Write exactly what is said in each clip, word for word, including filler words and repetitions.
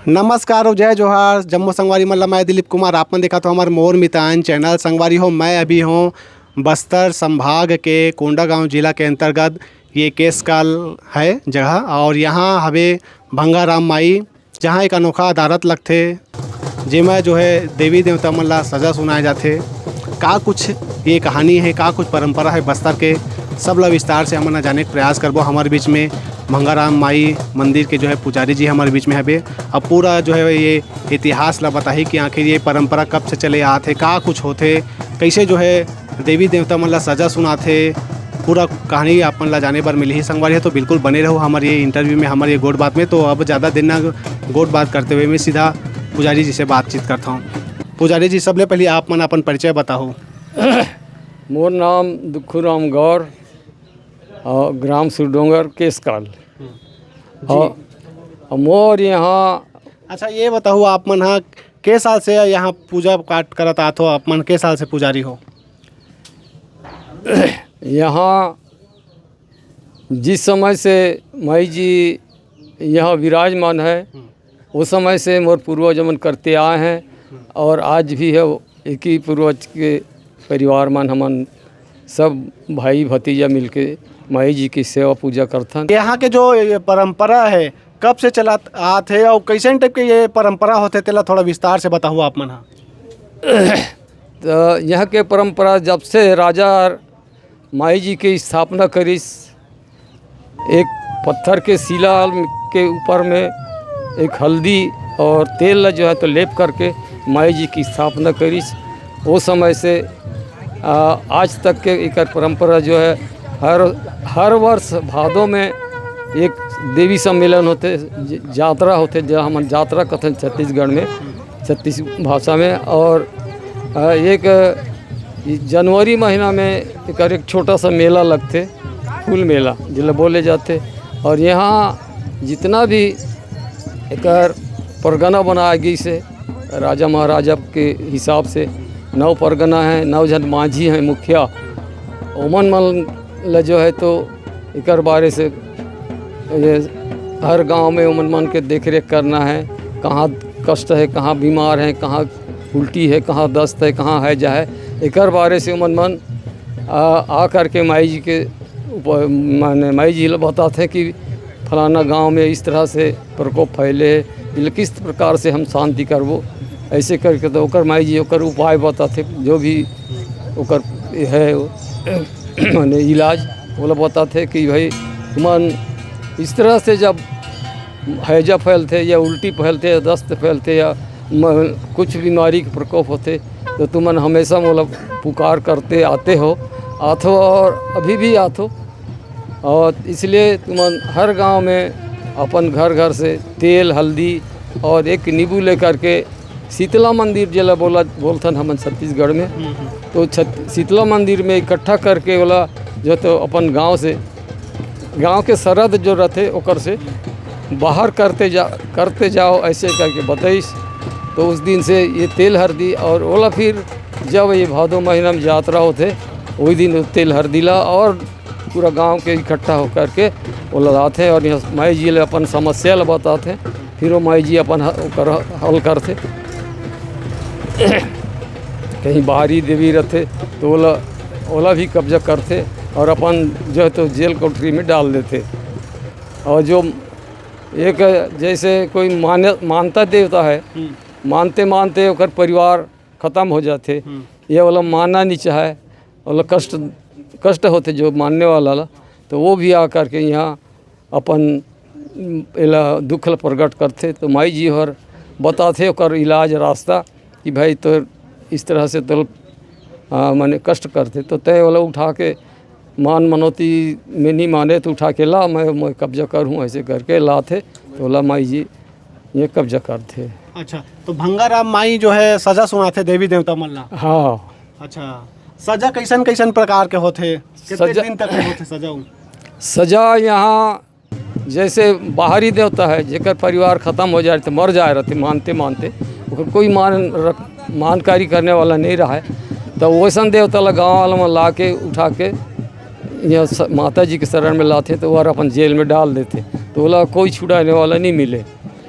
नमस्कार अउ जय जोहार, जम्मो संगवारी मन ला मैं दिलीप कुमार, आप मन देखत हो हमर मोर मितान चैनल। संगवारी हो, मैं अभी हूँ बस्तर संभाग के कोंडागांव जिला के अंतर्गत ये केसकाल है जगह, और यहाँ हवे भंगाराम माई, जहाँ एक अनोखा अदालत लगथे, जेमा जो है देवी देवता मन ला सजा सुनाए जाथे। का कुछ ये कहानी है, का कुछ परंपरा है बस्तर के, सब ला विस्तार से हमन ह जाने के प्रयास करबो। हमारे बीच में भंगाराम माई मंदिर के जो है पुजारी जी हमारे बीच में हबे। अब पूरा जो है ये इतिहास ला बताही कि आखिर ये परंपरा कब से चले आत है, का कुछ होथे, कैसे जो है देवी देवता मन ला सजा सुनाथे, पूरा कहानी आप मन ला जाने बर मिलही संगवारी हो। तो बिल्कुल बने रहो हमारे ये इंटरव्यू में, हमारे ये गोठ बात में। तो अब ज़्यादा देर ना गोठ बात करते हुए मैं सीधा पुजारी जी से बातचीत करता हूँ। पुजारी जी, सबले पहले आप मन अपन परिचय बताओ। मोर नाम दुखू राम गौर और ग्राम सुरडोंगर केसकाल। और, और मोर यहाँ अच्छा, ये बताओ, आप मन हा के साल से यहाँ पूजा पाठ करत आत हो? आप मन के साल से पुजारी हो? यहाँ जिस समय से माई जी यहाँ विराजमान है, उस समय से मोर पूर्वज मन करते आए हैं और आज भी है। एक ही पूर्वज के परिवार मन हमन सब भाई भतीजा मिलके माई जी की सेवा पूजा करथन। यहाँ के जो ये परंपरा है, कब से चलत आत है और कैसन टाइप के ये परंपरा होथे, तेला थोड़ा विस्तार से बताओ आप मन हा। तो यहाँ के परंपरा जब से राजा माई जी की स्थापना करिस, एक पत्थर के शिला के ऊपर में एक हल्दी और तेल ला जो है तो लेप करके माई जी की स्थापना करिस। वो समय से आ, आज तक के एकर परंपरा जो है, हर हर वर्ष भादों में एक देवी सम्मेलन होथे, ज- जात्रा होथे, जहाँ हमन जात्रा कथन छत्तीसगढ़ में, छत्तीस भाषा में। और आ, एक जनवरी महीना में एकर एक छोटा सा मेला लगथे, फूल मेला जेला बोले जाथे। और यहाँ जितना भी एकर परगना बनाए गई से राजा महाराजा के हिसाब से नौ परगना है, नौ झन माझी हैं मुखिया, ओमन मन ल जो है तो एकर बारे से ये हर गांव में ओमन मन के देख रेख करना है, कहाँ कष्ट है, कहाँ बीमार है, कहाँ उल्टी है, कहाँ दस्त है, कहाँ है जा है, एकर बारे से ओमन मन आ, आ करके माई जी के ऊपर, माने माई जी ल बताथे कि फलाना गांव में इस तरह से प्रकोप फैले है, इला किस प्रकार से हम शांति करबो। ऐसे करके तो ओकर माई जी ओकर उपाय बताथे, जो भी ओकर है माने इलाज, ओला बताथे कि भाई तुमन इस तरह से जब हैजा फैलथे या उल्टी फैलथे या दस्त फैलथे या म- कुछ बीमारी के प्रकोप होथे, तो तुमन हमेशा मोला पुकार करते आते हो, आथो और अभी भी आथो। और इसलिए तुमन हर गांव में अपन घर घर से तेल, हल्दी और एक नींबू लेकर के शीतला मंदिर जेला बोला बोलथन हमन छत्तीसगढ़ में, तो छत, शीतला मंदिर में इकट्ठा करके ओला जो तो अपन गांव से, गांव के सरहद जो रहते ओकर से बाहर करते जा करते जाओ, ऐसे करके बताइस। तो उस दिन से ये तेल हरदी और ओला फिर जब ये भादो महीना में यात्रा होथे, वही दिन तेल हरदी ला और पूरा गांव के इकट्ठा होकर के ओला लाथे और यहाँ माई जी ले अपन समस्या ला बताथे। फिर वो माई जी अपन ह- ओकर हल करथे। कहीं बाहरी देवी रहथे तो ओला ओला भी कब्जा करथे और अपन जो है तो जेल कोठरी में डाल देथे। और जो एक जैसे कोई मान्य मानता देवता है, मानते मानते ओकर परिवार खत्म हो जाथे, ये वाला मानना नहीं चाहे, वाला कष्ट कष्ट होथे जो मानने वाला ला, तो वो भी आ करके यहाँ अपन एला दुख ल प्रगट करथे। तो माई जी हर बताथे ओकर इलाज रास्ता कि भाई तो इस तरह से तो आ, माने कष्ट करथे, तो तय वाला उठा के मान मनौती में नहीं माने तो उठा के ला, मैं मैं कब्जा कर हूँ, ऐसे करके लाथे। तो ला माई जी ये कब्जा करथे। अच्छा, तो भंगाराम माई जो है सजा सुनाथे देवी देवता मन ला। हाँ। अच्छा, सजा कैसन कैसन प्रकार के होथे, कितने सजा- दिन तक के होथे सजा उ? सजा यहाँ जैसे बाहरी देवता है, जेकर परिवार खत्म हो जाए तो मर जाए रहते मानते मानते, ओकर कोई मान रख मानकारी करने वाला नहीं रहा है, तो वैसन देवता ला गाँव वाला में ला के उठा के यहाँ स- माता जी के शरण में लाथे तो वह अपन जेल में डाल देथे, तो ओला कोई छुड़ाने वाला नहीं मिले।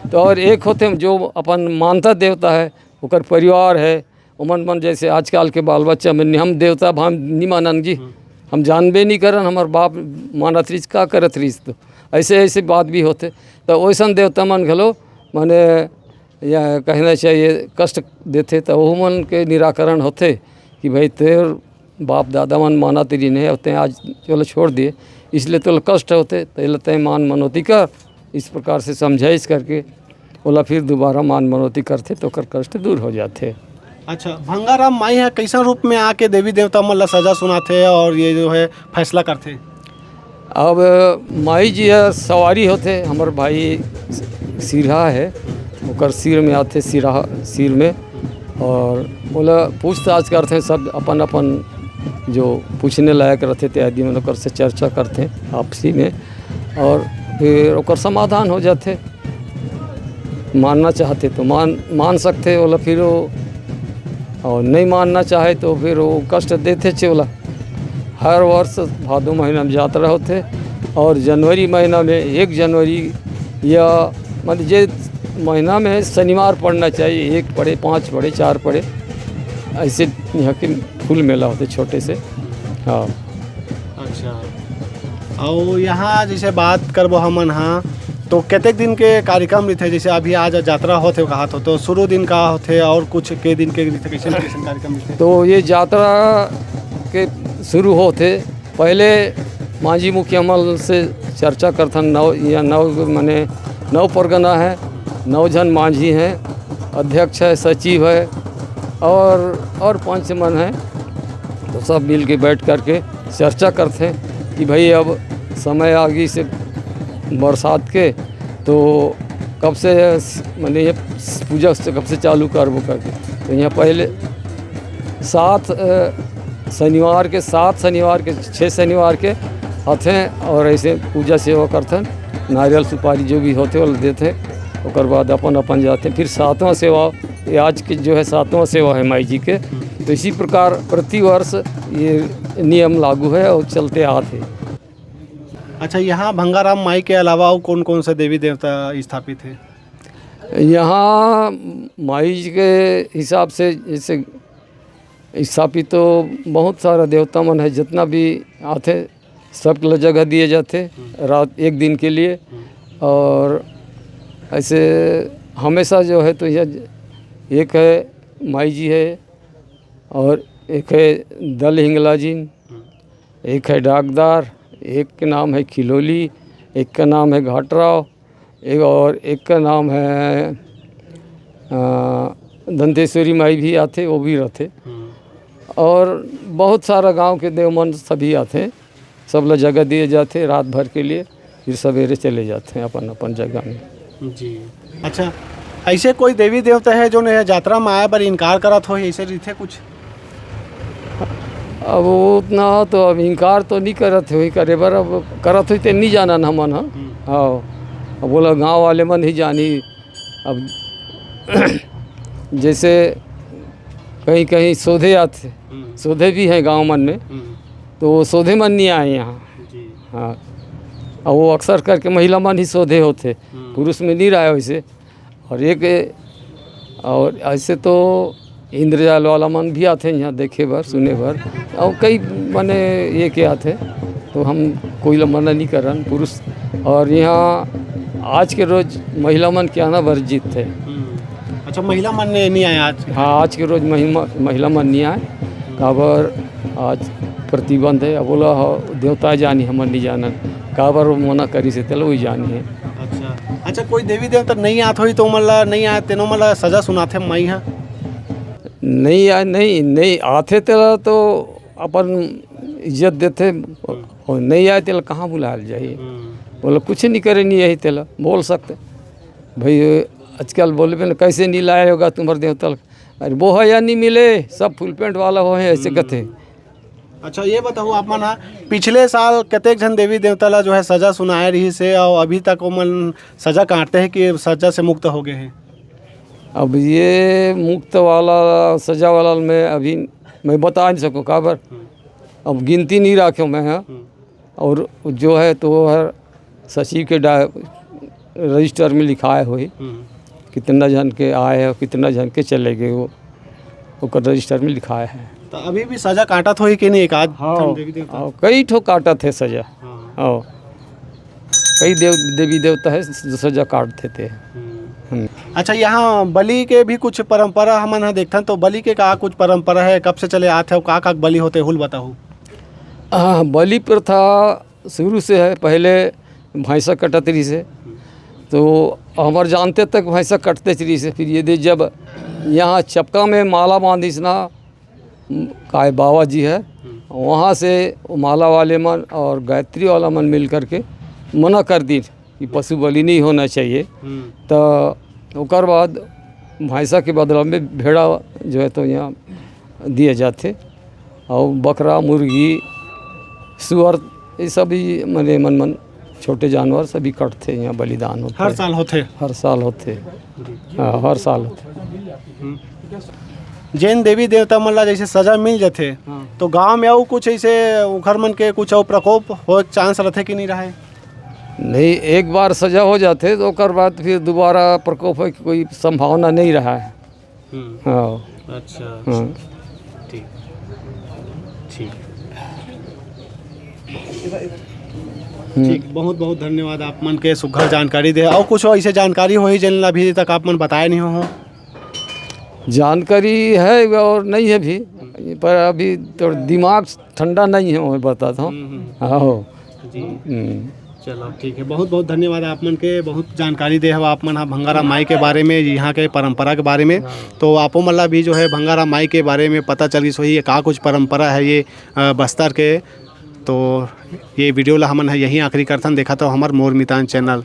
तो और एक होथे जो अपन मानता देवता है, ओकर परिवार है, ओमन मन जैसे आजकल के बाल बच्चा में हम देवता भाव नहीं मानन जी, हम जानबे नहीं करन, हमार बाप मानत रहिस, का करत रहिस। तो ऐसे ऐसे बात भी होथे। तो वैसन देवता मन घलो माने या कहना चाहिए कष्ट देथे, तो ओहू मन के निराकरण होथे कि भाई तेर बाप दादा मन मानत रिहिन हे, तैं आज चलो छोड़ दिए, इसलिए तो कष्ट होथे, तो एला तैं मान मनौती कर, इस प्रकार से समझाइश करके ओला फिर दोबारा मान मनौती करथे, तो ओकर कष्ट दूर हो जाथे। अच्छा, भंगाराम माई ह कैसन रूप में आके देवी देवता मन ला सजा सुनाथे और ये जो है फैसला करथे? अब माई जी ह सवारी होथे, हमर भाई सिरहा है, ओकर सिर में आथे, सिरहा, सिर में, और ओला पूछताछ करथे सब, अपन अपन जो पूछने लायक रथे ते आदि मन ओकर से चर्चा करथे आपसी में, और फिर ओकर समाधान हो जाथे। मानना चाहथे तो मान, मान सकथे ओला, फिर वो, और नहीं मानना चाहे तो फिर वो कष्ट देथे चे ओला। हर वर्ष भादो महीना में जात्रा होथे, और जनवरी महीना में, एक जनवरी या मतलब जे महीना में शनिवार पड़ना चाहिए, एक पड़े, पाँच पड़े, चार पड़े, ऐसे यहाँ के फुल मेला होथे छोटे से। हाँ। अच्छा, और यहाँ जैसे बात करबो हमन, हाँ, तो कतेक दिन के कार्यक्रम रहिथे? जैसे अभी आज जात्रा होथे कहात हो, तो शुरू दिन का होथे और कुछ के दिन के रहिथे, कैसे कैसे कार्यक्रम रहिथे? तो ये जात्रा के शुरू होथे, पहले मांझी मुखिया मन से चर्चा करथन, नौ या नौ माने नौ परगना है, नौ झन मांझी हैं, अध्यक्ष है, सचिव है, और और पंच मन है, तो सब मिल के बैठ करके चर्चा करथे कि भाई अब समय आ गई से बरसात के, तो कब से माने ये पूजा से कब से चालू करबो करके। तो यहाँ पहले सात अ, शनिवार के, सात शनिवार के, छः शनिवार के आथे और ऐसे पूजा सेवा करथे, नारियल सुपारी जो भी होथे वो देथे, ओकर बाद अपन अपन जाथे। फिर सातवां सेवा, ये आज के जो है सातवां सेवा है माई जी के। तो इसी प्रकार प्रतिवर्ष ये नियम लागू है और चलते आत है। अच्छा, यहाँ भंगाराम माई के अलावा और कौन कौन से देवी देवता स्थापित है? यहाँ माई जी के हिसाब से जैसे स्थापित तो बहुत सारा देवता मन है, जितना भी आथे सबके लिए जगह दिए जाते रात एक दिन के लिए। और ऐसे हमेशा जो है तो यह एक है माई जी है, और एक है दल हिंगला जी, एक है डाकदार, एक के नाम है खिलोली, एक का नाम है घाटराव, एक और एक का नाम है अ, दंतेश्वरी माई भी आथे, वो भी रहथे। और बहुत सारा गांव के देव मन सभी आथे, सब ला जगह दिए जाथे रात भर के लिए, फिर सवेरे चले जाथे अपन अपन जगह में। जी। अच्छा, ऐसे कोई देवी देवता है जो ने जात्रा में आए बर इनकार करत हो, ऐसे रहिथे कुछ? अब वो उतना तो अब इनकार तो नहीं करत होही करे बर, अब करत होही ते नहीं जानन हमन ह। हाँ, अब बोला गांव वाले मन ही जानी। अब जैसे कहीं कहीं सोधे आथे, सोधे भी हैं गांव मन में, तो वो सोधे मन नहीं आए यहाँ। हाँ, अब वो अक्सर करके महिला मन ही सोधे होथे, पुरुष में नहीं रहा वैसे। और एक और ऐसे तो इंद्रजाल वाला मन भी आथे यहाँ देखे बर, सुने बर, और कई माने ये के आथे, तो हम कोई ला मना नहीं करन पुरुष। और यहाँ आज के रोज महिला मन के आना वर्जित है। अच्छा, महिला मन नहीं आए आज? हाँ, आज के रोज महिमा महिला मन नहीं आए, काबर आज प्रतिबंध है। अब बोला हो, देवता जानी, हमन नहीं जानन, काबर वो मना करी से तेला वही जानी है। अच्छा, अच्छा, कोई देवी देवता नहीं आत होही तो ओमन ला नहीं आए, तेनो मन ला सजा सुनाथे माई हा? नहीं आए, नहीं, नहीं आथे तेला तो अपन इज्जत देथे, और नहीं आए तेला कहाँ बुलायल जाही? बोला कुछ नहीं करे, नहीं यही तेला बोल सकते भाई। आजकल बोलबे न, कैसे नहीं लाए होगा तुम्हारे देवता ला? अरे वो है या नहीं मिले, सब फुल पैंट वाला हो है, ऐसे कहते। अच्छा, ये बताओ आप मन हा, पिछले साल कतेक झन देवी देवता ला जो है सजा सुनाए रहिस हे और अभी तक ओमन सजा काटते हैं कि सजा से मुक्त हो गए हैं? अब ये मुक्त वाला, सजा वाला मैं अभी मैं बता नहीं सकूँ, काबर अब गिनती नहीं राखे मैं, हाँ। और जो है तो वो हर सचिव के डा-, रजिस्टर में लिखाए होही, हम्म। कितना झन के आए हे, कितना झन के चले गे, वो ओकर रजिस्टर में लिखाए हे। तो अभी भी सजा काटत होही कि नहीं, एक आध हाँ, ठन देवी देवता? हाँ, कई ठो काटत हे सजा। हाँ। हाँ, कई देव, देवी देवता हे जो सजा काटथे ते। हम्म। हम्म। अच्छा, यहाँ बलि के भी कुछ परंपरा हमन ह देखथन, तो बलि के का कुछ परंपरा हे, कब से चले आत हे, का का बलि होथे, हुल बताहू। हाँ, बलि प्रथा शुरू से हे, पहले भैंसा कटत रहिस हे, तो हमर जानते तक भैंसा कटतेच रहिस हे। फिर ये दे जब यहाँ चपका में माला बांधिस ना, काय बाबा जी हे, हम्म। वहाँ से वो माला वाले मन और गायत्री वाला मन मिल करके मना कर दिन कि पशु बलि नहीं होना चाहिए। हम्म। तो ओकर बाद भैंसा के बदला में भेड़ा जो है तो यहाँ दिए जाथे, और बकरा, मुर्गी, सुअर, ये सभी मने मन मन छोटे जानवर सभी कटथे, यहाँ बलिदान होथे। हर साल होथे? हर साल होथे। जी। हाँ, हर साल होथे। हम्म। जेन देवी देवता मन ला जैसे सजा मिल जाथे, हाँ। तो गांव में अउ कुछ ऐसे उखर मन के कुछ अउ प्रकोप हो चांस रथे कि नहीं रहे? नहीं, एक बार सजा हो जाथे तो ओकर बाद फिर दोबारा प्रकोप होए के कोई संभावना नहीं रहा है। हम्म। हाँ। अच्छा, हाँ। ठीक, ठीक। हम्म। ठीक, बहुत बहुत धन्यवाद आप मन के सुघर जानकारी दे। अउ कुछ ऐसे जानकारी होही जेन ला अभी तक आप मन बताए नहीं हो? जानकारी है और नहीं है भी, पर अभी तो दिमाग ठंडा नहीं है, मैं बताता हूँ। हम्म, हम्म। हाँ। जी। हम्म। चलो, ठीक है, बहुत बहुत धन्यवाद आप मन के, बहुत जानकारी दे हव आप मन हा भंगाराम माई के बारे में, यहाँ के परंपरा के बारे में। हाँ। तो आपो मन ला भी जो है भंगाराम माई के बारे में पता चलिस होही, ये का कुछ परंपरा है ये, अ, बस्तर के। तो ये वीडियो ला हमन ह यहीं आखिरी करथन। देखत हव हमर मोर मितान चैनल।